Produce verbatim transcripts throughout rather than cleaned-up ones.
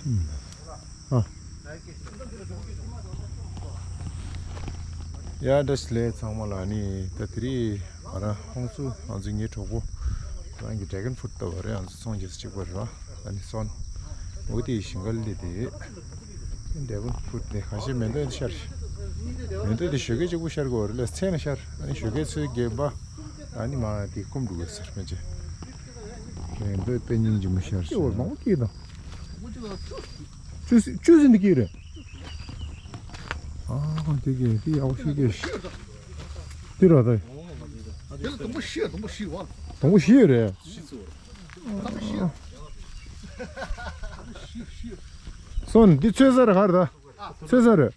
ཨ། ཡ་བཀྲ་ཤིས་བདེ་ལེགས་ཚང་མ་ལ། ཨ་ནི་ད་དེ་རིང་ང་རང་ཧོང་སུ་ང་ཚོའི་ངའི་གྲོགས་པོ་རང་གི་dragon fruit ལྟ་བུ་རེད། ང་ཚོ་ཚོང་རྒྱག་ས་གཅིག་པ་རེད་བ། ཨ་ནི་སོན་འོ་དེ་ཡི་ཞིང་ཁ་ལ་སླེབས་ཏེ། dragon fruit དེ་ཁ་ཤས་མེ་ཏོག་ཤར། མེ་ཏོག་དེ་ཞོགས་ཀས་གཅིག་པུ་ཤར་དགོས་རེད་ལ། མཚན་ལ་ཤར། ཨ་ནི་ཞོགས་ཀས་ཚོད་བརྒྱད་པ། ཨ་ནི་མ་དེ་སྐོམ་འགྲོ་གི་ཟེར་མི་བྱེད། མེ་ཏོག་དཔེ་སྙིང་རྗེ་མོ་ཤར། སྐྱེ་བ་མང་པོ་སྐྱེས་དང་། བཅུ་ཟིན་བཅུ་ཟིན་དེ་སྐྱེས་རེད། ཨ་དེ་སྐྱེས་དེ་ཡག་པོ་ཤོད་སྐྱེས། དེ་ར་ད། དེ་ལ་སྡོང་པོ་བཞི། སྡོང་པོ་བཞི་བ། སྡོང་པོ་བཞི་ཡོད་རེད། བཞི་ཚུགས། སྡོང་པོ་བཞི། སྡོང་པོ་བཞི་བཞི། སོན་འདི་ཚོད་ས་རེད་ག་རེ་ད། ཚོད་ས་རེད།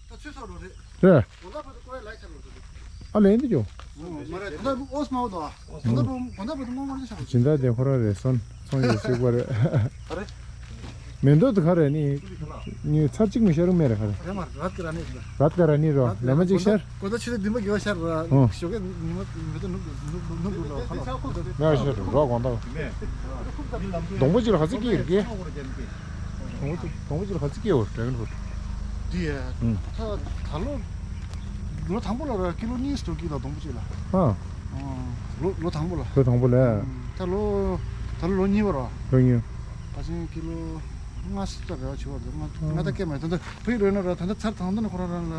ད་ཚོད་ས་རེད། རེད། གོ་ད་བུ་ཀོ་ཡ་ལ་ཤ་རེད། ཨ་ལེན་འདི་ཅོ། མ་རེད། གོ་ད་བུ་ཨོས་མའོ་དོ། གོ་ད་བུ་གོ་ད་བུ་དུ་མ་མ་རེད་ཤ་རེད། སྦྱིན་བདག་དེ་ཁོ་རང་རེད། སོན་སོན་ཡོད་ཅིག་པ་རེད། ཨ་རེད། མེ་ཏོག་དེ་ག་རེ་ནི། ངས་ཚར་གཅིག་མི་ཤར་མེད་རེད་ག་རེ། རེད་མ་རེད། ར་ཏི་ཀ་ར་ནི་རེད། ར་ཏི་ཀ་ར་ནི་རོ། ལ་མ་གཅིག་ཤར། གོ་ད་ཆུ་ཚོད་བདུན་པ་དགུ་པ་ཤར་ར། ཨོ། ཞོགས་ཀས་ཉི་མ་མེ་ཏོག་ནུབ་ནུབ་ནུབ་འགྲོ་ལ་ཁ་ལ། ང་ཤར་རོ་གོང་ད། སྡོང་པོ་གཅིག་ལ་ག་ཚོད་སྐྱེས་ཡོད་ཀྱི། སྡོང་པོ་གཅིག་སྡོང་པོ་གཅིག་ལ་ག་ཚོད་སྐྱེས་ཡོད་dragon fruit། འདི་ཡ། ཨུམ། ད་ད་ལོ། ལོ་དང་པོ་ལ་ར་ཀི་ལོ་གཉིས་སུ་འགྲོ་གི་ལ་སྡོང་པོ་གཅིག་ལ། ཨ། ཨོ། ལོ་ལོ་དང་པོ་ལ། ལོ་དང་པོ་ལ། ཨུམ། ད་ལོ། ད་ལོ་ལོ་གཉིས་པ་ར། ལོ་གཉིས། ཕལ་ཆེར་ཀི་ལོ་ལྔ་ཙམ་རེ་བ་བྱེད་པ་རེད། ལྔ་ལྔ་ད་སྐད་མ་ད་ད་བུ་ཡི་རོལ་ན་ར་ད་ད་ཚར་དང་ད་ན་ཁོ་རང་རང་ལ་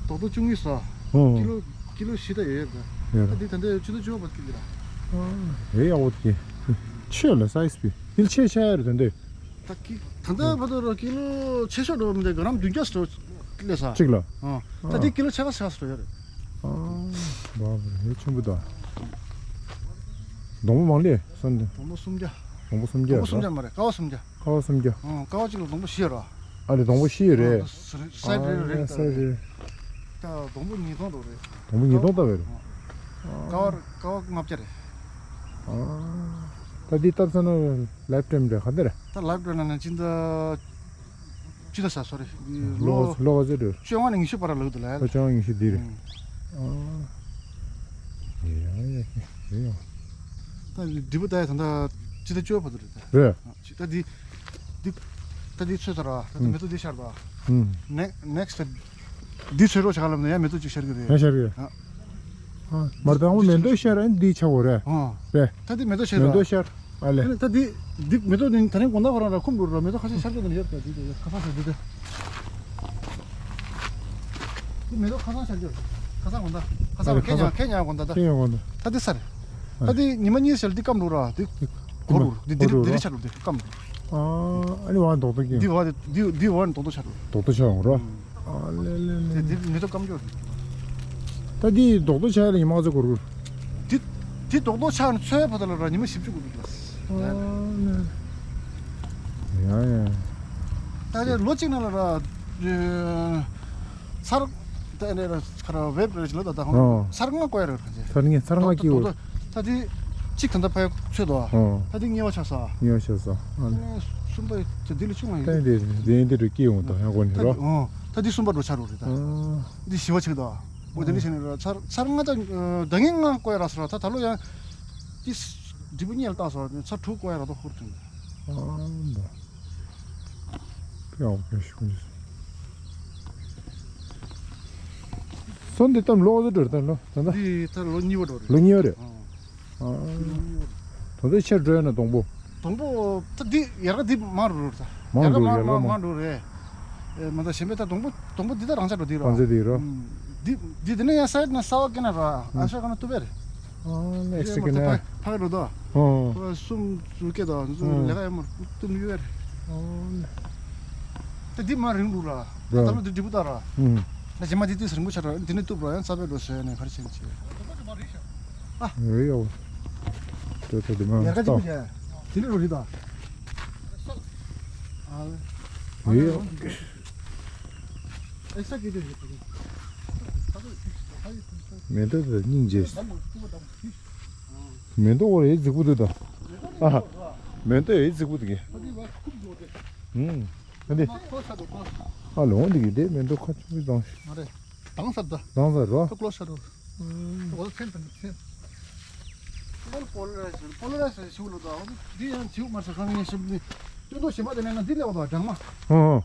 རྡོག་རྡོག་བཅུ་གཉིས་སོ། ཨོ། ཀི་ལོ་ཀི་ལོ་བཞི་ད་ཡོད་ཡོད་ད། ཡོད། ད་འདི་ད་ད་ཆུ་ཚོད་བཅུ་པ་བར་ཀི་ལོ་ར། ཨ། ཡོད་ཡག་པོ་དེ། ཆེ་ལ་སའི་ཛི་བི་འདི་ཆེ་ཆེ་ཡ་རེད་ད་འདི། ད་ཀི་ད་ལྟ་བར་དུ་ར་ཀི་ལོ་ཆེ་ཤོས་འགྲོ་མི་འདུག་ག་རམ་བདུན་བརྒྱ་སོ་སླེབས་ས། གཅིག་ལ། ཨ། ད་འདི་ཀི་ལོ་ཕྱེད་ཀ་ཕྱེད་ཀ་སོ་ཡོད་རེད། ཨ། བ་བ་ཧེ་ཆེན་པོ་ད། སྡོང་པོ་མང་ལེ་སོན་ཏེ། སྡོང་པོ་སུམ་བརྒྱ། སྡོང་པོ་སུམ་བརྒྱ། སྡོང་པོ་སུམ་བརྒྱ་མ་རེད། ཀ་བ་སུམ་བརྒྱ། ཀ་བ་སུམ་བརྒྱ། ཨ། ཀ་བ་གཅིག་ལ་སྡོང་པོ་བཞི་ཡོད་ར། ཨ་ལེ་སྡོང་པོ་བཞི་ཡོད་རེད། ཨ། སའི་ཛི་རེ་རེ་རེ་རེད། ད་སྡོང་པོ་ཉིས་སྟོང་འགྲོ་རེད། སྡོང་པོ་ཉིས་སྟོང་ལྟ་བས་རེད། ཀ་བ་ཀ་བ་ལྔ་བརྒྱ་རེད། ཨ། ད་འདི་བཏབ་ཚར་ན་ལའིབ་ཊའིམ་རེད་ག་འདི་རེད། ད་ལའིབ་ཊའིམ་ན་ནི་ཅི་འདྲ། ཅི་ད་ས་སོ་རེ། ལོ་ལོ་ག་ཚོད་འགྲོ། བཅོ་ལྔ་ནས་ཉི་ཤུ་བར་ལ་ལོ་འདུག་ལ། ལོ་བཅོ་ལྔ་ཉི་ཤུ་འདི་རེད། ཨ། ཡ་ཡ་ཡ་ཡ། ད་འདི་འབྲས་བུ་ད་ཡ་ད་ད་ཅི་ད་བཅོ་བར་དུ་རེད་ད། རེད། ད་འདི། འདི། ད་འདི་ཚོས་ཚར་བ། ད་འདི་མེ་ཏོག་འདི་ཤར་བ། ནེ་ནེགསི་ཊི་འདི་ཚོས་རོགས་བྱ་ག་ལབ་ན་ཡ་མེ་ཏོག་ཅིག་ཤར་གི་རེད། ཡ་ཤར་གི་རེད། ཨ། མར་དང་པོ་མེ་ཏོག་ཤར་ཨ་ནི་འདི་ཆགས་དགོས་རེད། ཨ། རེད། ད་འདི་མེ་ཏོག་ཤར་མེ་ར། ཏོག་ཤར། ཨ་ལེ། ཨ་ནི་ད་འདི་འདི་མེ་ཏོག་འདི་ད་རིང་དགོང་དག་ཁོ་རང་ར་ཁུམ་འགྲོ་ར། མེ་ཏོག་ཁ་ཤས་ཤར་གི་འདི་ཡོད་ད། འདི་འདི་ཁ་སང་ཤར་འདི་འདི། འདི་མེ་ཏོག་ཁ་སང་ཤར་གི་ཁ་སང་དགོང་དག་ཁ་སང་ཨ་ལེ་ཁེ་ཉ་ཁ་སང་ཁེ་ཉ་དགོང་དག་ད། ཁེ་ཉ་དགོང་དག་ད་འདི་ས་རེད། ཨ་ད་ལེ། འདི་ཉི་མ་གཉིས་ཤར་འདི་སྐམ་འགྲོ་ར། འདི་སྐམ་འགྲོ་འདི་འདི་འགྲོ་འདི་ར། རི་ཤར་འགྲོ་འདི་སྐམ་འགྲོ། ཨ་ཨ་ནི་བ་རྡོག་རྡོག་སྐྱེས། འདི་བ་འདི་འདི་བ་རྡོག་རྡོག་ཆགས་འགྲོ། རྡོག་རྡོག་ཆགས་འགྲོ་ར། ཨ་ལེ་ལེ་ལེ། དེ་འདི་མེ་ཏོག་སྐམ་འགྲོ། ད་འདི་རྡོག་རྡོག་ཆགས་ལ་ཉི་མ་ག་ཚོད་འགོར་གི། འདི་འདི་རྡོག་རྡོག་ཆགས་ནས་ཚོས་བར་དུ་ལ་ར་ཉི་མ་བཞི་བཅུ་འགོར་གི་འདུག་ལ། ཨ་ལེ། ཡ་ཡ། ད་ལོ་གཅིག་ནང་ལ་ར། ཚར། ད་ཨེ་འདྲ་ཁ་ར་ཝེབ་རེ་ལ་ད་ད་ཧོང་། ཨོ། ཚར་ལྔ་བཀོད་ཡ་རེད་ཁ་ཅེ། ཚར་ལྔ་ཚར་ལྔ་སྐྱེས་འོ། ད་དེ་གཅིག་ད་ལྟ་ཕ་ཡ་ཚོད་དོ། ཨོ། ད་དེ་གཉིས་པ་ཆགས་སོ། གཉིས་པ་ཆགས་སོ། ཨ་ནི། གསུམ་པ་ད་དེ་ལས་ཆུང་བ་ཡིན། ད་དེ་དེ་འདྲ་སྐྱེས་འོང་དོ་ཧ་གོ་ནི་རོ། ཨོ། ད་དེ་གསུམ་པ་འགྲོ་ཆགས་རོ་རེད་ད། ཨོ། འདི་བཞི་པ་ཆགས་དོ། འོ་དེ་འདྲ་བྱས་ནས་ར་ཚར་ཚར་ལྔ་ད་ད་ངན་ལྔ་བཀོད་ཡ་རག་སོ་ར། ད་ད་ལོ་ཡང་དེ་འབྲས་བུ་གཉིས་ལ་བཏགས་སོ། ཚར་དྲུག་བཀོད་ཡ་རག་དོ་ཧུར་ཐོན། ཨ་འདྲ། ཡང་བཀྲ་ཤིས་ཀུན་གསོལ། འདི་གཏམ་ལོ་ག་ཚོད་འགྲོ་རེད་ད་ལོ་ད་ལྟ། འདི་ད་ལོ་གཉིས་པ་འགྲོ་རེད། ལོ་གཉིས་པ་རེད། ཨ། ད་ལྟ་ཆེར་འགྲོ་ཡ་ན་སྡོང་པོ། སྡོང་པོ་ད་འདི་ཡར་ག་འདི་མང་རུ་རུ་ད། མང་ཡར་ག་རུ་མང་ཡར་ག་མང་མང་མང་རུ་རེད། ཨེ་མ་ད་གཞན་པའི་ད་སྡོང་པོ་སྡོང་པོ་འདི་ད་རང་ཆ་འགྲོ་འདི་རོ། རང་ཆ་འདི་རོ། འདི་འདི་དེ་ནས་ཡང་སའིཌ་ནས་ས་བ་སྐྱེ་ན་ར་ཨ་ཤོ་ག་ན་ཏུ་བེ་རེད། ཨ་ནེགསི་ཊི་ཀི་ནས་ཕ་གི་འགྲོ་དོ། ཨོ། ཁོ་གསུམ་ཚུར་སྐད་དོ། ཚུར་ཨོ། ལས་ཀ་ཡོད་མ་རེད། ཏུ་མི་ཡོད་རེད། ཨོ། ད་འདི་མ་རིང་འདུག་ར། ར། ད་ལོ་འདི་འབྲས་བུ་ད་ར། ཨུམ། ད་རྗེས་མ་འདི་ཏིས་རིང་པོ་ཆགས་ར། འདི་ནས་གཏུབ་ར་ཡང་རྩ་བའི་འགྲོ་ཟེར་ནས་ག་རེ་བྱས་ནས་བྱས། ཨ། ཡོད་ཡོད། ད་ད་འདི་མ་ཡར་ག་འདི་མི་བྱས། འདི་ནས་འགྲོ་རེད་ད། ཨ། ཡོད་ཡོད། ཨེ་ས་ཀི་དེ་རེད། མེ་ཏོག་དེ་སྙིང་རྗེ། མེ་ཏོག་འོ་རེ་རྫིག་པོ་འདུག་ད། ཨ། མེ་ཏོག་ཡེ་རྫིག་པོ་འདུག་གི། ཨུམ། ཨ་འདི། ཨ་ལོ་འདི་གི་དེ་མེ་ཏོག་ཁ་ཆུང་ཆུང་དང་། མ་རེད། དྭངས་ས་རེད་ད། དྭངས་ས་རོ། ཁ་ཀློ་ཤ་རོ། འོ་ཚན་དང་ཚན། ཨོལ་པོ་ལ་རའི་སི་པོ་ལ་རའི་སི་ཞུ་ལོ་ད། འོ་འདི་ཡང་བྱིའུ་མར་ས་ཁང་ངས་ཤི་ནི། སྟོན་ཐོག་གཞན་པ་དེ་ནས་ང་འདི་སླེབས་པ་དང་སྦྲང་མ། ཨོ།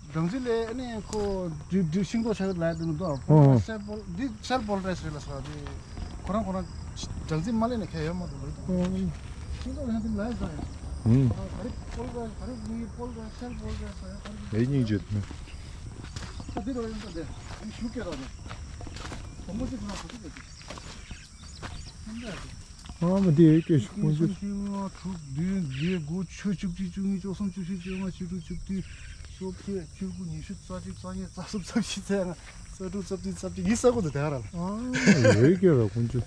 སྦྲང་རྩི་ལས་ཨ་ནི་ཁོ་འབྲི་འབྲི་ཤིང་ཏོག་ཆགས་ཡོད་ལ་དེ་ནི་ཏོ། ཨོ། སེལ་པོལ་འདི་སེལ་པོལ་ཊར་རེད་ལ་ཟེར་བ་དེ། ཁོ་རང་ཁོ་རང་སྦྲང་རྩི་མ་ལེན་ནས་ཁྱད་ཡོད་མ་འདུག་ལོ། ཨོ། ཤིང་ཏོག་ཡང་དེ་ལ་ཡོད་ས་ཡོད། ཨུམ། ག་རེ་པོལ་ཊར་ག་རེ་མིང་པོལ་ཊར་སེལ་པོལ་ཊར་ཟེར་ཡ་ག་རེ། ཨེ་སྙིང་རྗེ། ད་འདི་རོ་ཡོད་ས་དེ་ཤུགས་སྐྱེད་རོགས་དེ། དོམ་པོ་ཅིག་ཁོ་རང་གོ་ཐུབ་ཡོད་དེ། ཨ་མ་དེ་ཡོད་སྐད་ཤུགས་ཀུན་སྤུན་གསུམ་ཆེ། བཞི་ལྔ་དྲུག་བདུན་བརྒྱད་དགུ་བཅུ་བཅུ་གཅིག་བཅུ་གཉིས་བཅུ་གསུམ་བཅུ་བཞི་བཅུ་ལྔ་བཅུ་དྲུག་བཅུ་བདུན་བཅོ་བརྒྱད་བཅུ་དགུ་ཉི་ཤུ་རྩ་གཅིག་རྩ་གཉིས་རྩ་གསུམ་རྩ་བཞི་རྩ་ལྔ་རྩ་དྲུག་རྩ་བདུན་རྩ་བརྒྱད་ཡིན་ས་གོ་འདི་དེ་ག་ར་ལ། ཨ་ཡོད་སྐད་ར་ཀུན་སྤུན།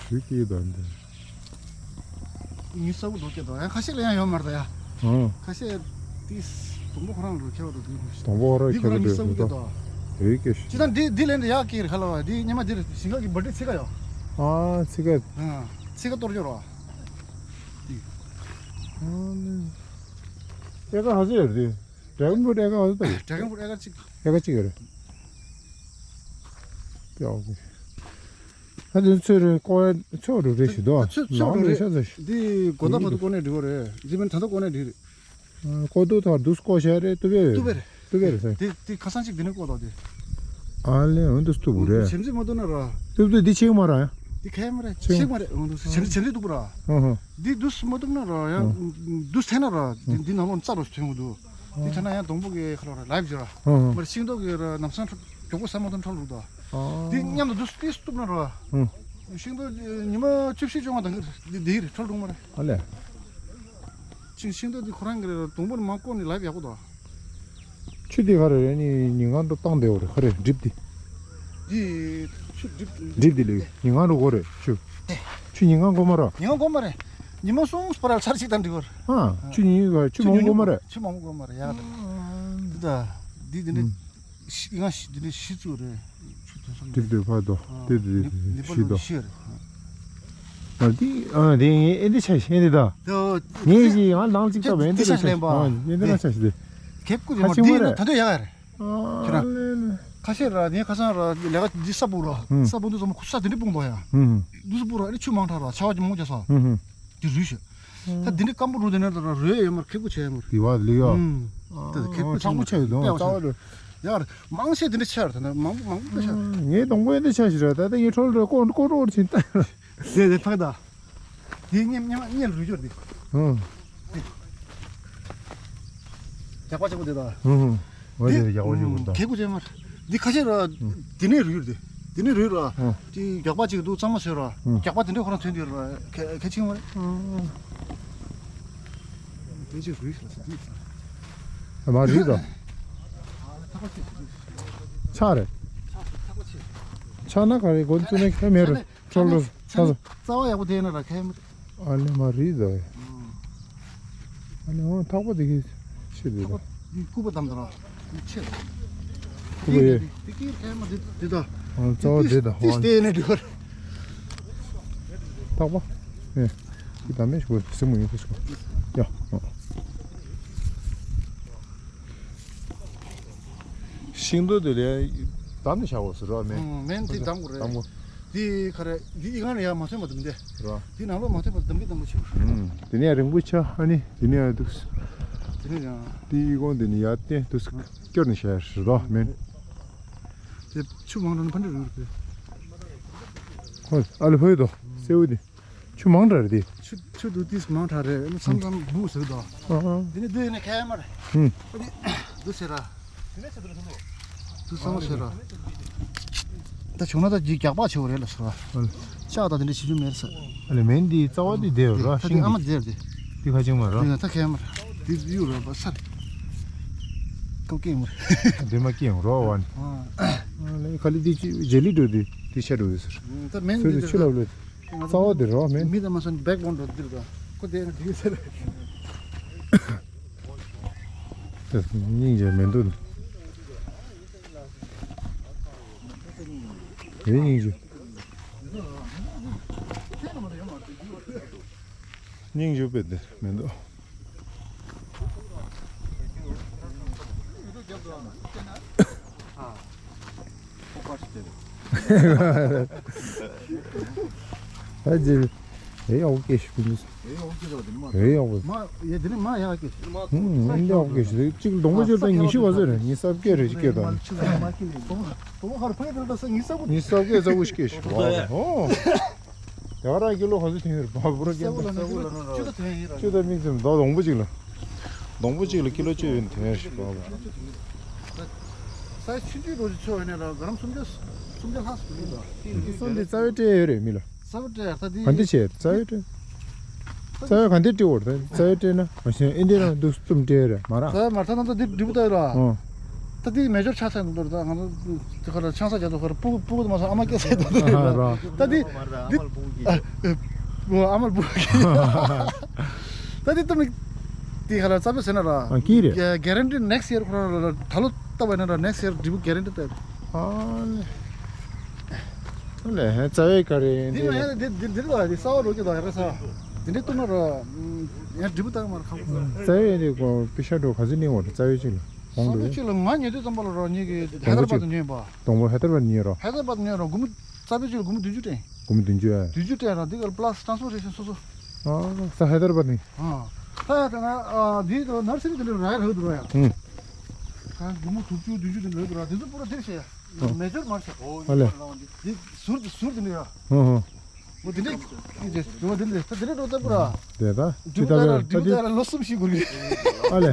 ཞུ་སྐད་དང་འདི། ཉི་ས་གོ་འདུག་སྐད་དང་ཡང་ཁ་ཤས་ལ་ཡང་ཡོད་མ་རེད་ད་ཡ། ཨ། ཁ་ཤས་དེ་དང་པོ་ཁོ་རང་ལ་ཁྱད་པར་འདུག་དེ་ཁོ་ཞིག་དང་པོ་ཁོ་རང་དེ་ཁོ་རང་ཉི་ས་གོ་སྐད་དང་། ཡོད་སྐད་ཞིག་ཅི་ད་འདི་འདི་ལན་འདི་ཡག་གི་རེད་ཁ་ལ་བ་འདི་ཉི་མ་འདི་རེད་ཞིང་ཁ་གི་འབར་འདི་ཚིག་ཁ་ཡོད། ཨ་ཚིག་ཁ། ཨ་ཚིག་ཁ་གཏོར་འཇོག་རོགས། ཨེ་ཀར་ཧ་ཟེར་རེད། ཌེ་གོན་ཕུ་ཊི་ཨེ་ཀར་ཧ་ཟེར་ད། ཌེ་གོན་ཕུ་ཊི་ཨེ་ཀར་གཅིག་ཨེ་ཀར་གཅིག་རེད། ཡག་གི། ད་དེ་ཚོས་རེད་ཀོ་ཡ་ཚོས་རུ་རེད་ཞིག་འདུག་ཚོས་ཚོས་ལའང་རུ་རེད་རེད་ཤ་ཚ་ཞིག་འདི་གོ་ད་བར་དུ་ཀོ་ནས་འགྲིག་གོ་རེད་འདི་མིན་ད་ལྟ་ཀོ་ནས་འགྲིག་རེད། ཀོ་ཏུ་ཐར་དུས་ཀོ་ཤ་རེད་ཏུ་བེ་རེད། ཏུ་བེ་རེད། ཏུ་བེ་རེད་ཟེར། དེ་དེ་ཁ་སང་ཅིག་དེ་ནས་ཀོ་ད་དེ། ཨ་ལེ་འོན་ཏུ་སྟུ་བུ་རེད། ཆེམ་ཅིག་མ་ཏུ་ན་ར། ཏུ་བེ་དེ་ཆེ་མ་ར། དེ་ཁ་མ་ར་ཆེ་མ་རེད་འོན་ཏུ་ཆེམ་ཆེམ་ཅིག་ཏུ་བུ་ར། ཧོ་ཧོ། དེ་དུས་མ་ཏུ་ན་ར་ཡང་དུས་ཐེ་ན་ར་དེ་དེ་ནང་ལོགས་རྩ་རུ་ཐོན་གོ་དུ། དེ་ཐ་ན་ཡང་སྡོང་པོ་གི་ཁ་ལོ་ར་ལའིབ་ཇི་ར། ཧོ་ཧོ། མ་ར་ཤིང་ཏོག་གི་ར་ནམ་སང་མགྱོགས་པོ་ས་མ་ཏུ་འཕྲོ་ལུག་ད། དེ་མཉམ་དུ་དུས་དུས་སྟུ་ན་ར། ཧོ། ཤིང་ཏོག་ཉི་མ་བཅུ་བཞི་བཅོ་ལྔ་དང་གི་དེ་དེ་རེད་འཕྲོ་ལུག་མ་རེད། ཨ་ལེ། ཅིང་ཤིང་ཏོག་འདི་ཁོ་རང་གི་རེད་དང་པོར་མ་བཀོག་ནས་ལབ་ཡག་པོ་དང་། ཆུ་འདི་ག་རེ་རེད་ནི་ཉིན་གང་དུ་བཏང་བསྡད་པ་རེད་ག་རེ་ཌིབ་འདི། འདི་ཆུ་ཌིབ་ཌིབ་འདི་ལས་ཉིན་གང་རུ་གོ་རེད་ཆུ། ཆུ་ཉིན་གང་གོ་མ་ར། ཉིན་གང་གོ་མ་རེད། ཉི་མ་གསུམ་པར་ཚར་གཅིག་དང་འགྲིག་གོ། ཨ་ཆུ་ཉིན་ག་ཆུ་མང་གོ་མ་རེད། ཆུ་མང་གོ་མ་རེད་ཡག་ད། འདི་ད་འདི་འདི་ནི། ཤི་ང་ཤི་འདི་ནི་ཤི་ཚུལ་རེད། ཆུ་དེ་སོང་། ཏིག་ཏིག་ཕར་དོ། ཨ། ཏིག་ཏིག་ནི་ནི་ཤི་དོ། ཤི་རེད། ཨ་འདི་ཨ་འདི་ངས་ཨེ་འདི་ཆ་ཤི་ཨེ་འདི་ད། དོ། ངས་ཀྱི་ང་ལང་ཅིག་ཏོ་བེན་འདི་ཆ་ཤི་ལེན་པ། ཨ་ཨེ་འདི་ལ་ཆ་ཤི་དེ། ཁེབ་ཀུ་ཁ་ཅིག་མ་འདི་མ་ནི་རེད། ད་དུ་ཡག་རེད། ཨ་ཁྱེད་རང་། ལེ་ལེ། ཁ་ཤས་ར་ངས་ཁ་སང་ར་ལས་ཀ་འདི་ས་སྤུ་ར། ཧུམ། ས་སྤུ་འདི་ཚོ་མ་ཁུ་ས་འདི་འདྲ་སྤུངས་པ་ཡ། ཧུམ་ཧུམ། འདི་ས་སྤུ་ར་ཨ་ནི་ཆུ་མང་དྲགས་ར་ཆར་པ་ཀྱི་མོ་རྒྱག་ས། ཧུམ་ཧུམ། དེ་རུལ་ཤག་ད་འདི་འདྲ་སྐམ་པོ་རུལ་དེ་ནས་ད་རུལ་ཡོད་མར་ཁེབ་ཀུ་ཆེ་མར། དེ་བ་ལི་ཡོ། ད་ཁེབ་ཀུ་ཆེ་མར། ཡག་མང་ཤས་འདི་འདྲ་ཆེ་ར་ད་ད་མང་མང་པོ་ཆེ། ངས་དང་པོ་འདི་ཆ་ཞིག་ར་ད་ད་ངས་ཁྲོལ་ར་ཀོ་ཀོ་རོ་ཆིན་ད། དེ་དེ་ཕག་ད། དེ་ཉེ་ཉེ་མ་ཉེ་རུལ་འབྱོར་དེ། རྒྱག་པ་ཆེན་པོ་དེ་ད། འོ་དེ་རྒྱག་པ་ཞིག་འུར་ད། ཁེ་གུ་ཅན་མར། འདི་ཁ་ཤས་ར། དེ་ནས་རུལ་དེ། དེ་ནས་རུལ་ར། དེ་རྒྱག་པ་ཅིག་འདུག་གཙང་མ་བཟོས་ར། རྒྱག་པ་དེ་འདྲས་ཁོ་རང་ཐོན་དུས་ར། ཁེ་ཁེ་ཆིང་མར། དེ་ཅིག་རུལ་ཤག་ཟེར་དུས། མ་རུལ་ད། ཆག་རེད། ཆག་ན་ག་རེ་གོ་ཚུལ་ནས་ཁེ་མེད་རུལ། ཁྲོ་ལོ། ཆ་ཚ། རྩ་བ་ཡག་པོ་དེ་ཡིན་ན་ར་ཁ་ཡ་མི། ཨ་ནི་མ་རིག་ཟ། ཨ་ནི་འོ་ཐག་པ་དེ་གི་ཆེ་དེ། ཐག་པ་དེ་སྐུད་པ་བསྡམས་དང་ར་ཆེ། སྐུད་པ་ཡོད། དེ་གི་ཁ་ཡ་མ་དེ་དེ་ད། ཨ་རྩ་བ་དེ་ད། ཏིས་ཏིས་དེ་ནས་འགྲོ་གར། ཐག་པ། ཨེ། དེ་ད་མེད་ཤོག་སེ་མོ་ཡིན་ཁ་ཤོག་ཡ། ཤིང་ཏོག་དེ་ལས་བསྡམས་ནས་བཞག་དགོས་ཟེར་རོགས་མེད། ཨང་། མེན་དེ་བསྡམ་དགོས་རེད། བསྡམ་དགོས། དེ་ག་རེ་འདི་ཨི་ཁང་ལ་ཡར་མ་ཐོན་པ་བསྡམ་དེ། རོ། དེ་ནང་ལོགས་མ་ཐོན་པ་བསྡམ་གི་བསྡམ་གི་བྱེད་དགོས། ཨང་། དེ་ནས་རིང་པོ་ཆགས་ཨ་ནི་དེ་ནས་ཡར་འདུག་དེ་ནས་ཡང་། དེ་ཨི་ཁང་དེ་ནས་ཡར་བསྟན་འདུག་སྐྱོར་ནས་བཞག་ཡ་ཞིག་རོགས་མེན། དེ་ཆུ་མང་དྲགས་ན་ཕ་འདྲ་རུལ་རུལ་པས། ཧོ། ཨ་ལེ་ཕོ་ཡི་དོ། སེའུ་དེ། ཆུ་མང་དྲགས་རེད་དེ། ཆུ་ཆུ་དུ་ཏིས་མང་དྲགས་རེད། ཨ་ནི་མཚམས་མཚམས་འབུ་ཟེར་དོ། ཨ་ཨ། དེ་ནི་དུ་ཡིན་ན་ཁ་ཡ་མར། ཧུམ། ཨ་ནི་དུ་ཟེར་ར། དུ་ས་མ་ཟེར་ར། ད་བྱུང་ན་ད་ཇི་རྒྱག་པ་ཆེ་བ་རེད་ལ་ཟེར་བ། ཨ་ལེ། ལྕགས་དང་དེ་འདྲ་བྱེད་རྒྱུ་མེད་ཟེར། ཨ་ལེ་མེན་དེ་རྩ་བ་དེ་བསྡད་ཡོད་ར། ད་ཤིང་དེ་ཨ་མ་དེ་བསྡད་དེ། དེ་ཁ་ཅིག་མ་ར། དེ་ད་ཁ་ཡ་མར། དེ་གཡུག་ར་བ་སར། ཀོ་ཀེ་མར། དེ་མ་ཀེ་ཡང་རོ་བ་ནི། ཨ་ལེ་ག་ལི་དེ་ཅི་ཇེ་ལི་འགྲོ་དེ་དེ་ཆ་འགྲོ་ཡོད་ཟེར། ད་མེན་ཚོད་དེ་དེ་ཆུ་ལབ་ལོ། རྩ་བ་དེ་རོ་མེན། མི་དང་མ་སོན་བེག་བོན་འགྲོ་འདིར་དང་ཁོ་དེ་ཡང་དེ་ཟེར། སྙིང་རྗེ་མི་འདུག་དེ་སྙིང་རྗེ། སྙིང་རྗེ་པོ་དེ་མི་འདུག་ཨ་ཅེ། ཨེ་ཡག་པོ་སྐྱེས་ཤག་ཀུན་གཟིགས། ཨེ་ཡག་པོ་སྐྱེས་ཤག་དེ་ནི་མ། ཨེ་ཡག་པོ། མ་ཡ་དེ་ནི་མ་ཡག་སྐྱེས་ཤག་ཧུམ། ཨེ་འདྲ་ཡག་པོ་སྐྱེས་ཤག་གཅིག་སྡོང་པོ་གཅིག་ལ་ཉི་ཤུ་ག་ཚོད་རེད། ཉི་ཤུ་རྩ་བརྒྱད་རེད། གཅིག་སྐྱེས་དང་། སྡོང་པོ་ག་རེ་ཕ་གི་དེ་ལ་ད་ས་ཉི་ཤུ་རྩ་བརྒྱད་རྩ་བཞི་སྐྱེས་ཤག་ཨོ། དེ་ག་རང་ཀི་ལོ་ག་ཚོད་ཐོན་ཡོད་རེད། བ་བུ་ར་ཀི་ལོ་ས་བོ་ལ་ནི་ཀི་ལོ་བཅུ་ད་ཐོན་ཡིན་ར། བཅུ་ད་མིག་ཙམ་ད་སྡོང་པོ་གཅིག་ལ། སྡོང་པོ་གཅིག་ལ་ཀི་ལོ་བཅུ་ཡོད་ཐོན་ཡོད་ཤག་པ་པ། ས་ཆུང་ཆུང་འགྲོ་ཆོག་ཡིན་ན་ར་ག་རམ་སུམ་བརྒྱ། སུམ་བརྒྱ་ལྷག་ཙམ་ཡིན་ར། སོ་འདི་རྩ་བའི་སྤྲད་ཡོད་རེད་མི་ལ། རྩ་བའི་སྤྲད་ད་འདི། ག་འདི་བྱས་རྩ་བའི་སྤྲད། རྩ་བའི་ག་འདི་སྤྲད་འོར་ད་རྩ་བའི་སྤྲད་ན་མ་གཞི་ཨེ་འདི་རང་འདུག་སུམ་སྤྲད་ར་མ་ར། རྩ་བའི་མ་རྩ་ན་ད་འདི་འགྲིག་པོ་ད་ཡོད་ར། ཨོ། ད་འདི་མེ་ཇོར་ཆགས་ཚར་འདུག་ད་ང་ཚོ། དེ་ཁ་ལ་ཆང་ས་རྒྱག་དུས་ཁ་ལ་སྤུ་གུ་སྤུ་གུ་དུ་མ་སོང་ཨ་མ་སྐྱེ་ས་དུ་དུ་ར། ད་འདི་འདི་ཨ་མ་ལ་སྤུ་གུ་སྐྱེས། ཨ་མ་ལ་སྤུ་གུ་སྐྱེས། ད་འདི་ཏུ་མི་དེ་ཁ་ལ་རྩ་བའི་ཟེར་ན་ར། ཨ་ཀི་རེད། གེ་རན་ཊི་ནེག་སི་ཡར་ཁོ་རང་ལ་ད་ལོ་ལྟ་བ་ཡིན་ན་ར་ནེག་སི་ཡར་འབྲས་བུ་གེ་རན་ཊི་ལྟ་ཡོད། ཨ་ལེ། ཨ་ལེ་རྩ་བའི་ག་རེ་འདི་ཡིན་ན་ཡང་འདི་འདི་འདི་ལ་འདི་ས་བ་རོ་ཀི་དང་ཡ་ར་ས་འདི་འདྲའི་ལྟུང་ན་ར་ཡང་འབྲས་བུ་ལྟ་ཡ་མ་ར་ཁམ། རྩ་བའི་འདི་གོ་པི་ཤ་འགྲོ་ག་ཚོད་གནས་འོང་ར་རྩ་བའི་ཅིག་ལ། གོང་དུ་སོ་སོ་ཅིག་ལ་ང་ཉོ་དུས་ཙམ་པ་ལ་རོ་ཉིད་ཀྱི་ཧེ་དར་བ་དུ་ཉོས་པ། སྡོང་པོ་ཧེ་དར་བ་ཉོས་རོ། ཧེ་དར་བ་དུ་ཉོས་རོ་སྒོར་མོ་རྩ་བའི་ཅིག་ལ་སྒོར་མོ་བདུན་ཅུ་སྤྲད། སྒོར་མོ་བདུན་ཅུ་ཨེ། བདུན་ཅུ་སྤྲད་ར་འདི་གར་པ་ལ་སི་ཊ་རན་སི་པོར་ཊེ་ཤན་སོ་སོ། ཨ་ས་ཧེ་དར་བ་ནི། ཨ། ད་ཡ་ད་ང་ཨ་འདི་ནར་སི་རི་དེ་ལ་རག་ཡ་རག་འདུག་ར་ཡ། ཧུམ། ད་སྒོར་མོ་དྲུག་ཅུ་བདུན་ཅུ་དེ་ལ་རག་འདུག་ར་དེ་ཚོ་པུ་ར་དེར་བཤད་ཡ། ཨ། མེ་ཇོར་མར་ཤག་ཨ་ལེ། འདི་ཟུར་དེ་ཟུར་དེ་ནི་ཡ། ཧུམ་ཧུམ། འོ་དེ་འདྲས། དེ་འདྲས་འོ་དེ་འདྲས་ད་དེ་འདྲས་འགྲོ་ད་པུ་ར། དེ་ད་འདི་ཅི་ད་ལྟ་ད་འདི་ལོ་གསུམ་ཞིག་འགོར་གི། ཨ་ལེ།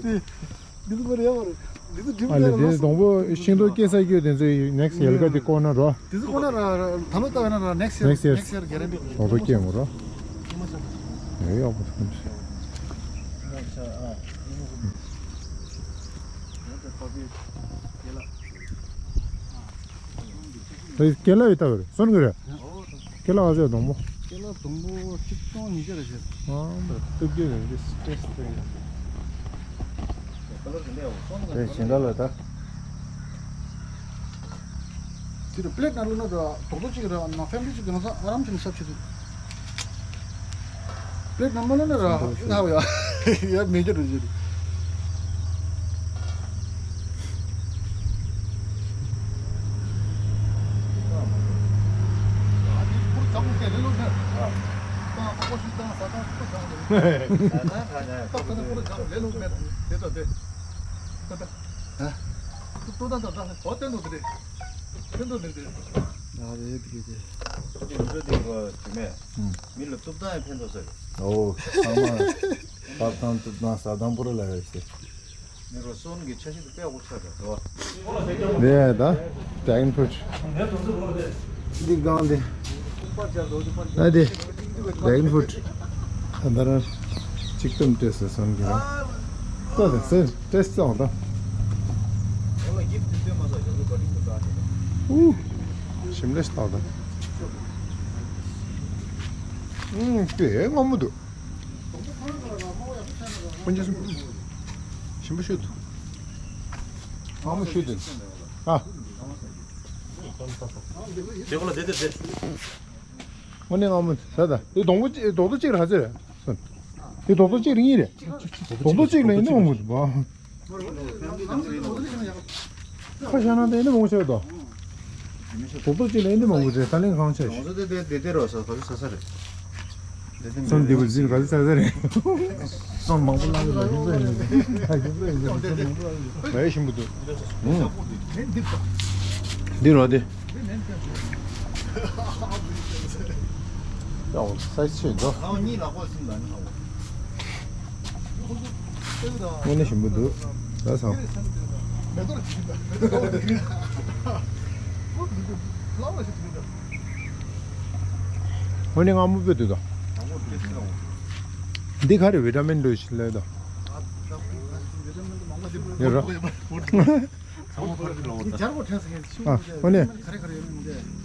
དེ་འདི་ཚོ་མ་རེད་ཡ་མ་རེད། འདི་ཚོ་འགྲིམ་ཨ་ལེ། ད་ལོ་དེ་གསུམ། སྡོང་པོ་ཤིང་ཏོག་སྐྱེ་ས་སྐྱོ་དེ་ཚོའི་ནེག་སི་ཡལ་ག་དེ་བཀོག་ན་རོ། དེ་ཚོ་བཀོག་ན་ར་ད་ལོ་ལྟ་བས་ན་ར་ནེག་སི་ཡར་ནེག་སི་ཡར་ནེག་སི་ཡར་གེ་རན་ཊི། སྡོང་པོ་སྐྱེ་མོ་རོ། ཨེ་ཡག་པོ་འདུག་ད་ཀེ་ལ་ཡོད་ད་བར་སོན་གི་རེད། ཀེ་ལ་ཨ་ཟེར་སྡོང་པོ། ཀེ་ལ་སྡོང་པོ་གཅིག་སྟོང་ཉིས་བརྒྱ་རེ་བྱེད། ཨ་སྟོབས་རྒྱས་རེད་འདི་སི་ཊེ་སི་སྟེ། དེ་ཞིང་ཁ་ལ་ད། དེ་ལ་པི་ལེ་ཊི་ནང་བླུགས་ན་ར་རྡོག་རྡོག་གཅིག་ར་ན་ཕེ་མི་ལི་གཅིག་གི་ན་ཚ་ཨ་རམ་གྱི་ན་ཤབ་ཆེ་དུ། པི་ལེ་ཊི་ནང་མ་བླུགས་ན་ར་ན་བ་ཡ་ཡ་མེ་ཇོར་རུ་བྱེད། ཨ་རེད་དེ་གི་དེ། ཨ་རེད་དེ་གི་དེ། མི་ལ་ཏོག་ཙམ་ཡང་ཕན་ཐོགས་ས་རེད། ཨོ། ཚང་མ་ཕབ་སྟངས་ཏོག་ཙམ་ཟ་སྟངས་པོ་ར་ལ་རེད་ཟེར། ནི་རོ་སོན་གྱི་ཆ་ཤས་དེ་དཔེ་ཡག་པོ་ཆགས་འདུག་དོ། ནས་ད་ཌེ་གོན་ཕུ་རུཊ། འདི་སྒང་འདི། ཨ་འདི་ཌེ་གོན་ཕུ་རུཊ། ད་ད་རང་གཅིག་ཏུ་ཏྲེ་སི་སོན་གྱི་ར། ད་ད་སེ་ཏྲེ་སི་ཙང་ད། ཨུ། ཞིམ་ལེ་ཤ་ད་ད། ཨུ་དཔེ་མངར་མོ་འདུག་ཁོང་ཚོ་ཞིམ་པོ་ཤོད་འདུག་མངར་མོ་ཤོད་འདུག་ཨ། དེ་ཁོ་ལ་དེ་དེ་དེ། དངོས་གནས་མངར་མོ་ཟ་ད། དེ་སྡོང་པོ་གཅིག་རྡོག་རྡོག་གཅིག་ར་ཟེར། དེ་རྡོག་རྡོག་གཅིག་རེད་གཉིས་རེད། རྡོག་རྡོག་གཅིག་ལ་ཡིན་ན་མངར་མོ་འདུག་བ། ཁ་ཤ་ན་དེ་ནི་མང་ཆེ་དོ། ཏོག་ཏོག་ཅིག་ལ་ཡིན་དེ་མང་པོ་རེད། ད་ལན་གང་ཆེ། ང་ཚོ་དེ་དེ་དེ་དེ་རོ་ས་ག་ཚོད་ས་ས་རེད། དེ་དེ་སོན་དེ་བུ་ཟིན་ག་ཚོད་ས་ས་རེད། སོན་མང་པོ་ལ་ཡིན་ལ་ཡིན་ལ་ཡིན་ལ་ཡིན་ལ་ཡིན་ལ་ཡིན་ལ་ཡིན་ལ་ཡིན་ལ་ཡིན་ལ་ཡིན་ལ། ལ་ཡི་ཞིམ་པོ་འདུག་ཨུ། འདི་རོ་དེ། ཡང་སའི་ཆེ་འགྲོ། དངོས་གནས་ཞིམ་པོ་འདུག་ད་ཚང་། དངོས་གནས་མངར་མོ་དཔེ་འདུག་ད། འདི་ག་རེ་བི་ཊ་མིན་འདུག་ཞིག་ལས་ད། ཡོད་ར། ཨ་ཨོ་ནེ།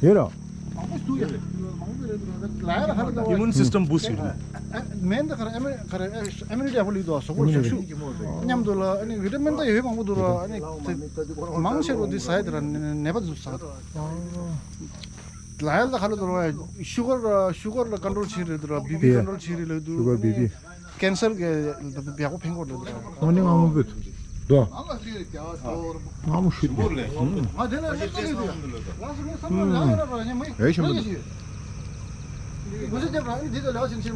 ཡོད་ར། Immune system boost ཡོད་ར། མེན་ད་ག་ར་ཨེ་མི་ག་ར་ཨེ་མི་ནི་ཊི་ཡག་པོ་ལི་དོ་སོག་པོ་ཞབས་ཞུ་མཉམ་དུ་ལ་ཨ་ནི་བི་ཊ་མིན་ད་ཡོད་མང་པོ་འདུག་ར། ཨ་ནི་མང་ཆེ་བ་འདི་ཟ་ཡ་དེ་ར་ནད་པ་འདུག་ཟ། ལ་ཡ་ལ་ཁ་ལ་དོ་ར་ཤུ་གར་ཤུ་གར་ལ་ཀོན་ཊོལ་བྱེད་རེད་དོ་ར། བི་པི་ཀོན་ཊོལ་བྱེད་རེད་ལ་དོ། ཤུ་གར་བི་པི། ཀེན་སར་གི་ཡག་པོ་ཕན་གོ་རེད་དོ་ར། ཨོ་ནི་མངར་མོ་བོད་དོ། མངར་མོ་ཤུ་དོ། ཨེ་ཤམ་བུ་དོ། རྒྱ་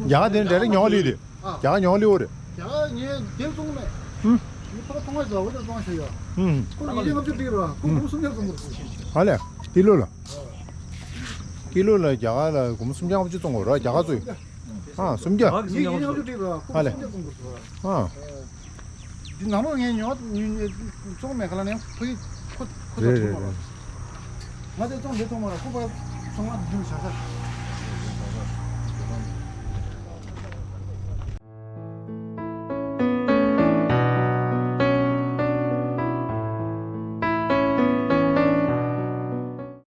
གར་དེ་འདྲ་རེ་ཉོ་ལི་དེ། རྒྱ་གར་ཉོ་ལི་འོ་རེད། རྒྱ་གར་ཉོ་ལི་འོ་རེད། ཧུམ། ཁོ་ལ་ཉིས་སྟོང་ལྔ་བཅུ་དྲུག་ར་ཁོ་སྒོར་མོ་སུམ་བརྒྱ་བཙོང་དགོས་རེད། ཧ་ལས། ཀི་ལོ་ལ། ཀི་ལོ་ལ་རྒྱ་གར་ལ་སྒོར་མོ་སུམ་བརྒྱ་ལྔ་བཅུ་བཙོང་དགོས་རེད་རྒྱ་གར་ཚོས། ཨ་སུམ་བརྒྱ། ཧ་ལས། ཨ། འདི་ནང་ལོགས་ངས་ཉོ་ཉོ་བཙོང་མེད་ག་ལ་ནས་ཕ་གི་ཁོ་ཁོ་ཚོ་རེད་ཐུག་མ་རེད། རེད། ང་དེ་བཙོང་དེ་ཐུག་མ་རེད་ཁོ་པ་ཚོང་ང་འདི་བྱ་ས།